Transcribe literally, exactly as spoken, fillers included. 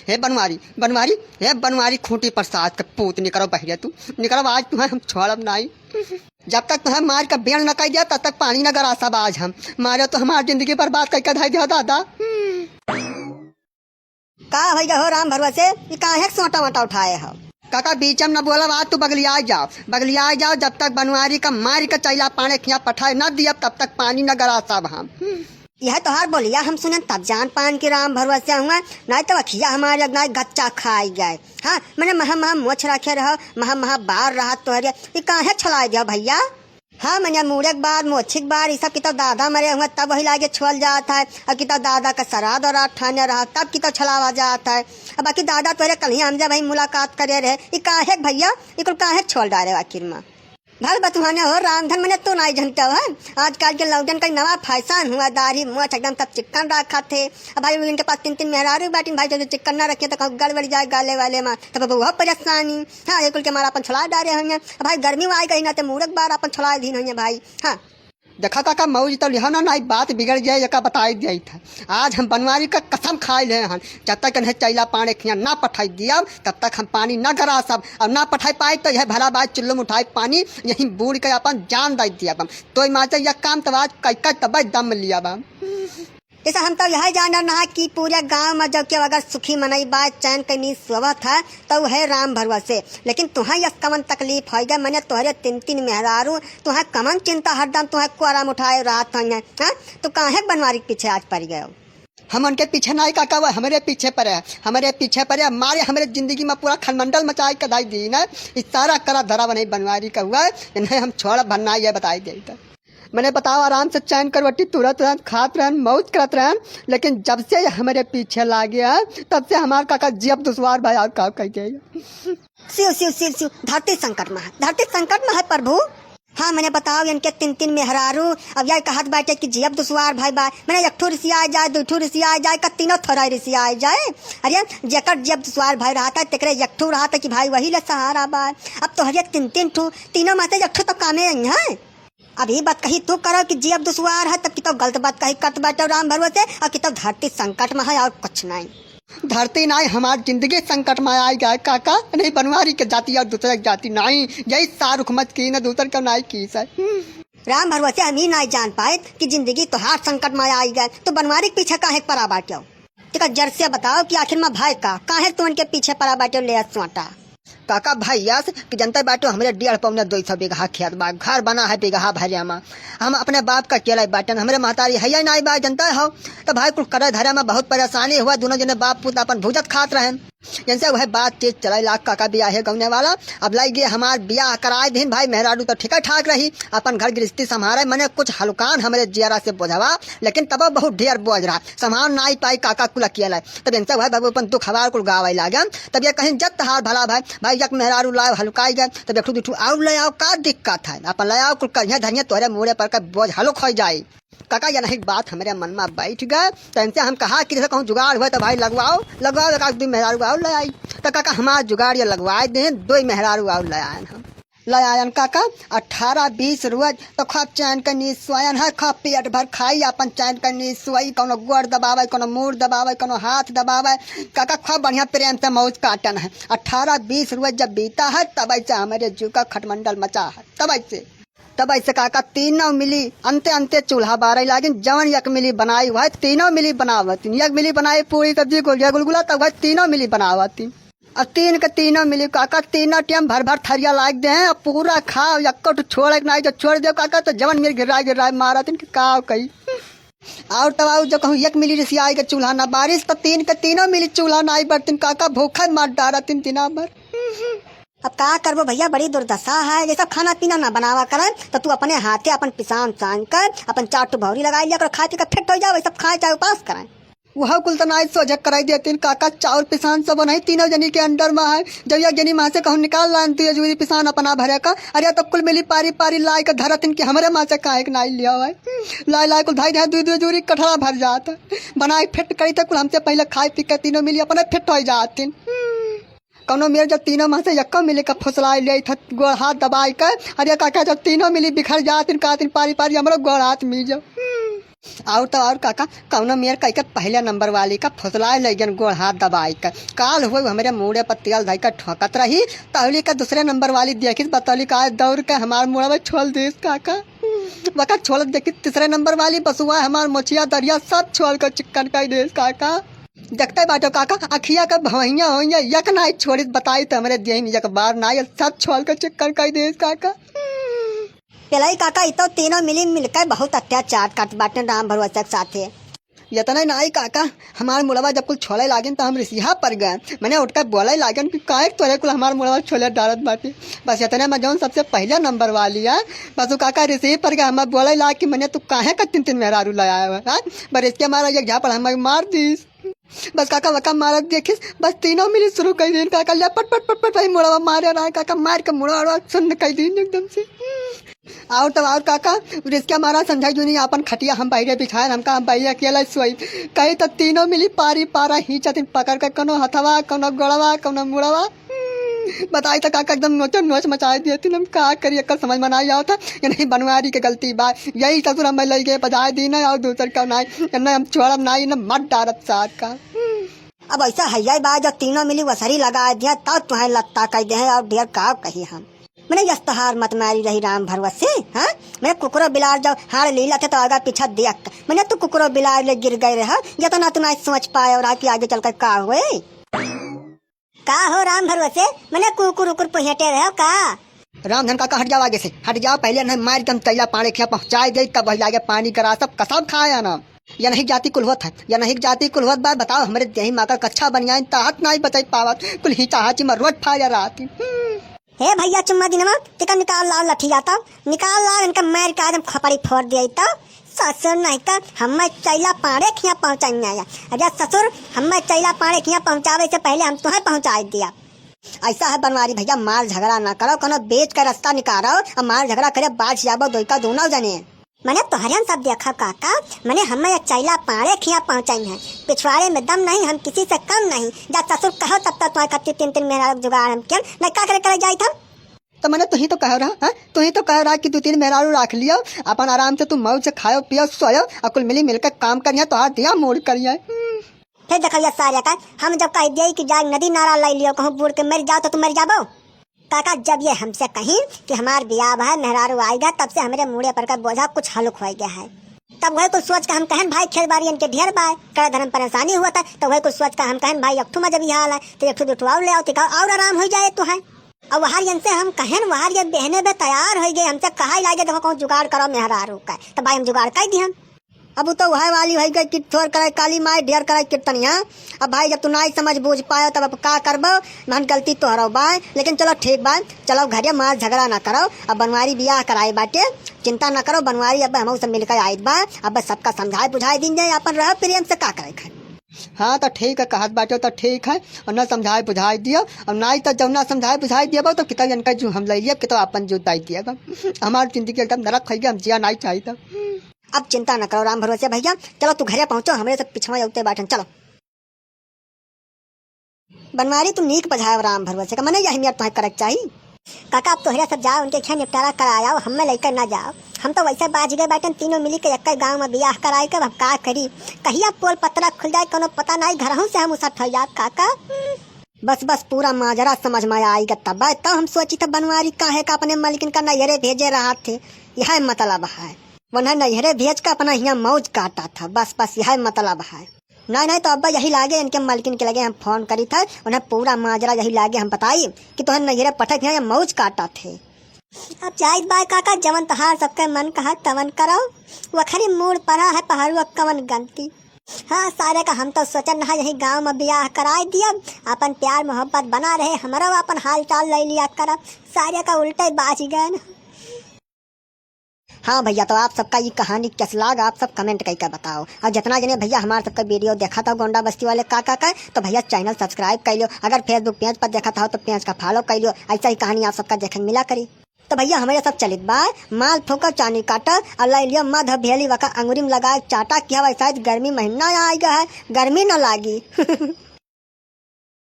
हे बनवारी, बनवारी, हे बनवारी, खूंटी प्रसाद के पूत, निकरो बहिरे तू, निकरो, आज तुहैं हम छोड़ब नाई। जब तक तुहैं मार के बेंड़ न कइ दिया, तब तक पानी न गरासब आज हम। मारे तो हमार जिंदगी बर्बाद कइ के धइ दिया दादा। का भइया हो राम भरवसे, ई काहे के सोटा वोटा उठाए हो? काका, बीच में न बोलब, आज तू बगलियाइ जाओ, बगलियाइ जाओ, जब तक बनवारी का मारी का चैला पाड़े खिया पठाए न दियब, तब तक पानी न गरासब हम। यह तोहार बोलिया हम सुनन तब जान पान कि राम भरवसे हुआ, नाहीं तो अखिया हमारे नाहीं गच्चा खाइ गए। हाँ, मने महा महा मोछ रखे रहो, महा महा बार रहा तोहरे, ई काहे छोलाइ दियो भइया? हाँ, मने मूड़े के बार, मोछी के बार, ई सब कितौ दादा मरे हुए, तब वही लागे छोल जात है। और कितौ दादा का सराध और ठाने रहा, तब कितौ छोलावा जात है। अब बाकी दादा तोरे कल ही हम जब वही मुलाकात करे रहे, ई काहे के भइया, ई कुल काहे के छोल डारे आखिर में? भल बतुहाने हो रामधन, मने तू नाई जनते हो, हैं? आजकल के लौंडन का नवा फैशन हुआ, दाढ़ी मोछ एकदम सब चिक्कन रखत है। अब भाई इनके पास तीन तीन मेहरारू बाटिन भाई, जब चिक्कन ना रखे तो कहूँ गड़बड़ जाए गाले वाले में, तब अब वह परेशानी। हाँ, ये कुल के मारा अपन छोला डारे होइहैं। अब भाई गर्मी में आए गई ना, तो मूड़े के बार अपन छोला दीन होइहैं भाई। हाँ। देखा काका, मौज तो लिहा ना, नाई बात बिगड़ जाए, एका बताई दिया था। आज हम बनवारी का कसम खाए ले हन, जब तक इन्हें चैला पाड़े खिया ना पठाई दिया, तब तक हम पानी ना गरासब, और ना पठाई पाए तो यह भला बात चुल्लू में उठाए पानी, यहीं बूड़ के अपन जान दे दिया बम। तो माचा यह काम तो आज कई का तब दम लिया बम। जैसे हम तो यह जानब ना कि पूरे गांव में जब केहू अगर सुखी मनई बा, चैन के नींद सोवत है, तो वह राम भरवसे। लेकिन तुहें यस कवन तकलीफ होइ गए, मने तोहरे तीन तीन मेहरारू, तुहें कवन चिंता, हरदम तुहें कोरा में उठाए रहत हैं, हाँ? तो काहे के बनवारी के पीछे आज पड़ गए हो? हम उनके पीछे नाई काका, वह हमरे पीछे पड़े है, हमरे पीछे पड़े है, मारे हमरे जिंदगी में पूरा खलमंडल मचाए के धाई दी ना। ई सारा करा धरा वही बनवारी का हुआ है, इन्हें हम छोड़ब भर नाई, ये बताई दे तो। मने बताओ, आराम से चैन करवटी तुरत रहन, खात रहन, मौज करत रहन, लेकिन जब से ये हमरे पीछे लागे है, तब से हमार काका जियब दुश्वार भाई, और का कह दे। सिव, सिव, सिव, सिव, धरती संकट में है, धरती संकट में है प्रभु। हाँ, मने बताओ, इनके तीन तीन मेहरारू, अब यह कहत बाटे कि जियब दुश्वार भाई बा, मने एक ठो रिसिया जाए, दो ठो रिसिया जाए, का तीनों थोड़ा रिसिया जाए। अरे, जेकर जियब दुश्वार भाई रहत है, तेकरे एक ठो रहत है कि भाई वही ले सहारा बा। अब तोहरे तीन तीन ठो, तीनों में से एक ठो तो कामे आई है। अब ई बात कही तू करो कि जियब दुश्वार है, तब कितौ गलत बात कही करत बाटे राम भरवसे, और कितौ धरती संकट में है और कुछ नहीं। धरती नाई, हमार जिंदगी संकट में आई गए काका, नहीं बनवारी के जाति और दूसरे के जाति नाई, यही सारुख मत की न दूसर के नाई की से। राम भरवसे हम ही नाई जान पाए कि जिंदगी तोहार संकट में आई गए, तो बनवारी के पीछे काहे पड़ा बाटे? तेका जर से बताओ कि आखिर में भाई का, काहे तू उनके पीछे पड़ा बाटे ले सोटा? काका भैया से कि जनता बाटो हमरे डेढ़ पौने दो सौ बीघा खेत बा, घर बना है बीघा भरिया में। हम अपने बाप का अकेला बाटन, हमरे महतारी है या नाई बा, जनता हो। तो भाई कुल करे धरे में बहुत परेशानी हुआ, दोनों जने बाप पूत अपन भुजत खात रहन। इनसे वह बातचीत चलाई लाग काका बियाहे गौने वाला। अब लाई गए हमार बियाह कराए दिन भाई, मेहरारू तो ठीक ठाक रही, अपन घर गृहस्थी संभारे, मने कुछ हलकान हमरे जियरा से बोझवा, लेकिन तब बहुत ढेर बोझ रहा, संभाल नाई पाई काका कुल अकेला। तब इनसे भाई बाबू अपन दुख हवार कुल गावे लागे। तब ये कहीं जब तहार भला भाई, भाई एक मेहरारू लाव हलकाई गए, तब एक ठो दू ठो और ले आओ, का दिक्कत है? अपन ले आओ, कुल करिया धरिया तोहरे मूड़े पर का बोझ हलुक हो जाई। काका ये नहीं बात हमरे मन में बैठ गए, तो इनसे हम कहा कि जैसे कहूँ जुगाड़ हुआ तो भाई लगवाओ, लगवाओ, एक आध दो मेहरारू और ले आई। तो काका हमार जुगाड़ ये लगवाए दे, दो मेहरारू और ले आए हम। ले आयन काका, अठारह बीस रोज तो खूब चैन के नींद सोयन है, खूब पेट भर खाई, अपन चैन के नींद सोई, कौनो गोड़ दबावे, कौनो मूड़ दबावे, कौनो हाथ दबावे। काका खूब बढ़िया प्रेम से मौज काटन है। अठारह बीस रोज जब बीता है, तब से हमरे जीव का खटमंडल मचा है। तब से, तब से काका तीनों मिली अंते अंते चूल्हा बारे लागिन, जवन एक मिली बनाई हुआ है, तीनों मिली बनावतिन। एक मिली बनाई पूरी सब्जी, गोलिया गुलगुला, तब वह तीनों मिली बनावतिन। अब तीन के तीनों मिली काका, तीनों टाइम भर भर थरिया लाग दे हैं, अब पूरा खाओ, एक्को ठो छोड़े के नाई, जो छोड़ दे काका, तो जवन मिल गिराए गिराए मारत इनके का कही। और तब आऊ जो कहूँ एक मिली रिसियाई के चूल्हा ना बारिश, तो तीन के तीनों मिली चूल्हा नाई बरतिन काका, भूखे मार डारत इन दिना भर। अब का करबो भैया, बड़ी दुर्दशा है। ये सब खाना पीना ना बनावा करन, तो तू अपने हाथे अपन पिसान सान कर अपन चार ठो भौरी लगाई लिया कर, खा पी कर फिट हो जाओ, ये सब खाए चाहे उपास करें। वह कुल तो नाई सोझे कराई देतिन काका, चाउर पिसान सब नहीं तीनों जनी के अंडर में है। जब एक जनी माँ से कहूँ निकाल लान तू अजूरी पिसान अपना भरे का, अरे तो कुल मिली पारी पारी लाई के धरतिन कि हमरे माँ से काहे के नाई लिया है। लाई लाई कुल धाई धाई दुई दुई अजूरी कठरा भर जात है। बनाए फिट करी थे कुल हमसे पहले खाए पी के तीनों मिली अपने फिट हो जातिन। कौनो मेर जब तीनों माँ से यक्का मिली का फुसलाई ले था, गोड़ हाथ दबाई के, अरे काका जब तीनों मिली बिखर जातिन कातिन पारी पारी हमरो गोड़ हाथ मिल जाओ। और तो और काका, कौनो मेर कह के पहले नंबर वाली का फुसलाए लगियन गोड़ हाथ दबाई के। काल हुए हमरे मूड़े पर तेल धई के ठोकत रही, तौली का दूसरे नंबर वाली देखिस, बतौली का दौड़ के हमार मुड़वा छोल देस काका। वका छोल देखिस तीसरे नंबर वाली बसुआ हमार मोछिया दरिया सब छोल के चिक्कन कई देस काका। देखते बाटो काका, अखिया का भवैया होइया, एक नाई छोड़ित बताई तो हमरे देह में एक बार नाई, सब छोल के चिक्कन कई देस काका। पेलाई काका, ई तो तीनों मिली मिलकर बहुत अत्याचार करत बाटे राम भरोसे के साथे। इतना ही नाई काका, हमार मुड़वा जब कुल छोले लागेन तो हम रिसिहा पर गए। मने उठ के बोले लागेन कि काहे तोरे कुल हमार मुड़वा छोले डालत बाटे। बस इतने में जौन सबसे पहले नंबर वाली है, बस वो काका रिसिही पर गए, हमार बोले लाग कि मने तू काहे का तीन तीन मेहरारू ले आया है, हाँ? बस इसके मारा एक झापड़ हमें मार दीस। बस काका वका मारत देखिस, बस तीनों मिली शुरू कर दीन काका, ले पट पट पट पट भाई मुड़वा मारे रहा काका, मार के मुड़वा उड़वा सुन्न कर दीन एकदम से। और तब और काका, रिस्के मारा समझाई जूनी आपन खटिया हम बहिरे बिछाए, हमका हम बहिरे अकेला सोई। कही तो तीनों मिली पारी पारा हींचतिन पकड़ के, कोनो हथवा, कोनो गोड़वा, कोनो मुड़वा। बताई तो काका एकदम नोचो नोच मचाए दिए तीन, हम का करी, एकर समझ में नाई आवत है। ये नहीं बनवारी के गलती बा, यही ससुर हमें लई गए बजाए दीन है और दूसर का नाई, इन्हें हम छोड़ब नाई, इन्हें मत डारब साथ का। अब ऐसा हैया बा, जब तीनों मिली वसरी लगा दिया, तब तुहें लत्ता कह दे हैं और ढेर का कही हम। मने यस तोहार मत मारी रही राम भरोसे, हाँ? मने कुकुरो बिलार जब हाड़ लीला थे तो आगा पीछा देख। मने तू कुकुरो बिलार ले गिर गए रहा, जितना तू ना सोच पाए और आके आगे चल कर का हुए। का हो राम भरोसे, मने कुकुर उकुर पहिटे रहे हो का? रामधन काका हट जाओ आगे से, हट जाओ, पहले नहीं मार के हम तैला पानी खिया पहुँचाए दे, तब वही लागे पानी गरा सब कसम खाया ना। या नहीं जाति कुल होत है, या नहीं जाति कुल होत बा, बताओ हमरे देही माँ का कच्छा बनियाइन ताहत नाई बचाई पावत, कुल हीचा हाची में रोट फाया रहती। हम्म। हे भैया चुम्मा दिनवा, टिका निकाल लाओ लठिया तो, निकाल लाओ इनका मार के आज हम खपड़ी फोड़ दिया तो। ससुर नहीं का हमें चैला पाड़े खिया पहुँचाई आया। अरे ससुर, हमें चैला पाड़े खिया पहुँचावे से पहले हम तुहें पहुँचाई दिया। ऐसा है बनवारी भैया, मार झगड़ा ना करो, कोनो बेच के रास्ता निकालो, अब मार झगड़ा करे बाज जाबो दोई का दोनों जने। मने तोहरे हम सब देखा काका, मने हमें ये चैला पाड़े खिया पहुँचाई है। पिछवाड़े में दम नहीं, हम किसी से कम नहीं। जा ससुर कहो तब तक तुम्हारे खातिर तीन तीन मेहरारू जुगाड़ हम किया, नहीं का करे करे जाई था। तो मने तुही तो कह रहा, हाँ? तुही तो कह रहा कि दो तीन मेहरारू राख लियो, अपन आराम से तू मौज से खायो पियो सोयो, और कुल मिली मिलकर काम करिया, तोहार दिया मूड करिया। हम्म। फिर देखो ये सारे का, हम जब कह दिए कि जाए नदी नारा लाई लियो, कहूँ बूड़ के मर जाओ तो तू मर जाबो। काका जब ये हमसे कहीं कि हमार बियाह है, मेहरारू आई गया, तब से हमरे मूड़े पर का बोझा कुछ हलुक हो गया है। तब वही कुछ सोच के हम कहन भाई खेत बारी इनके ढेर बाय, करे धरम परेशानी हुआ था, तो वही कुछ सोच के हम कहन भाई एक ठो में जब ये हाल है, तो एक ठो दो ठो और ले आओ, तो और आराम हो जाए तो है। अब वहार इनसे हम कहन, वहार ये बहने बे तैयार हो गए, हमसे कहा लागे देखो कौन जुगाड़ करो मेहरारू का, तो भाई हम जुगाड़ कर दिहन। अब उ तो वह वाली होइ गई कि थोर करे काली माई, ढेर करे कीर्तनिया। अब भाई जब तू नाई समझ बूझ पायो तब अब का करबो, मन गलती तोहरो बाय, लेकिन चलो ठीक बाय, चलो घरे मार झगड़ा ना करो। अब बनवारी बियाह कराए बाटे, चिंता ना करो, बनवारी अब हमहू सब मिलकर आइत बा, अब बस सबका समझाए बुझाए दिन जाए, अपन रहो प्रेम से का करे खाए। हाँ तो ठीक है, कहत बाटे तो ठीक है, और ना समझाए बुझाए दियो, और नाई तो जब ना समझाए बुझाए दियो तो कितना जन का जू हम ले लिया, कितना अपन जू दाई दिया। हमार जिंदगी एकदम नरक होइ गया, हम जिया नाई चाहिए था। अब चिंता न करो राम भरोसे भैया, चलो तू घरे पहुँचो, हमरे सब पिछवा अउते बाटन, चलो। बनवारी तू नीक बजायो राम भरोसे का, मने यही नियत तुहें करक चाही। काका अब तोहरे सब जाओ, उनके खें निपटारा कराओ, हमें लेकर ना जाओ। हम तो वैसे बाज गए बाटन, तीनों मिली के एक गाँव में बियाह कराए के, अब हम का करी? कहिया पोल पतरा खुल जाए, कोनो पता नाई, घरहू से हम उसट हो जाब काका। बस, बस, पूरा माजरा समझ में आई गया तब, तब हम सोची था बनवारी काहे का अपने मालिकिन का नैहरे भेजे रहा थे, यह मतलब है। वन्हें नैहरे भेज के अपना हियाँ मौज काटा था, बस, बस, यह मतलब है। नहीं, नहीं, तो अब्बा यही लागे इनके मालिकिन के लगे हम फोन करी था, उन्हें पूरा माजरा यही लागे हम बताई कि तोहन नैहरे पठक हियाँ मौज काटा थे। अब जाइत बाय काका, जवन तोहार सबके मन कहा तवन करो, वखरी मूड़ पड़ा है पहाड़ुआ कवन गलती। हाँ, सारे का हम तो सोचन रहा यही गाँव में बियाह कराए दिया, अपन प्यार मोहब्बत बना रहे, हमरो अपन हाल चाल ले लिया करब। सारे का उल्टे बाज गए न। हाँ भैया, तो आप सबका ये कहानी कैस लाग, आप सब comment करके बताओ। और जितना जने भैया हमारे सबका video देखा था गोंडा बस्ती वाले काका का, तो भैया channel subscribe कर लियो। अगर Facebook page पर देखा था तो page का follow कर लियो, ऐसा ही कहानी आप सबका देखे मिला करी। तो भैया हमरे सब चलित बा, माल फूंका चानी काटा, और लाई लियो माधव भेली वका अंगुरी में लगा चाटा, कि हवा शायद गर्मी महीना आ गया है, गर्मी न लागी।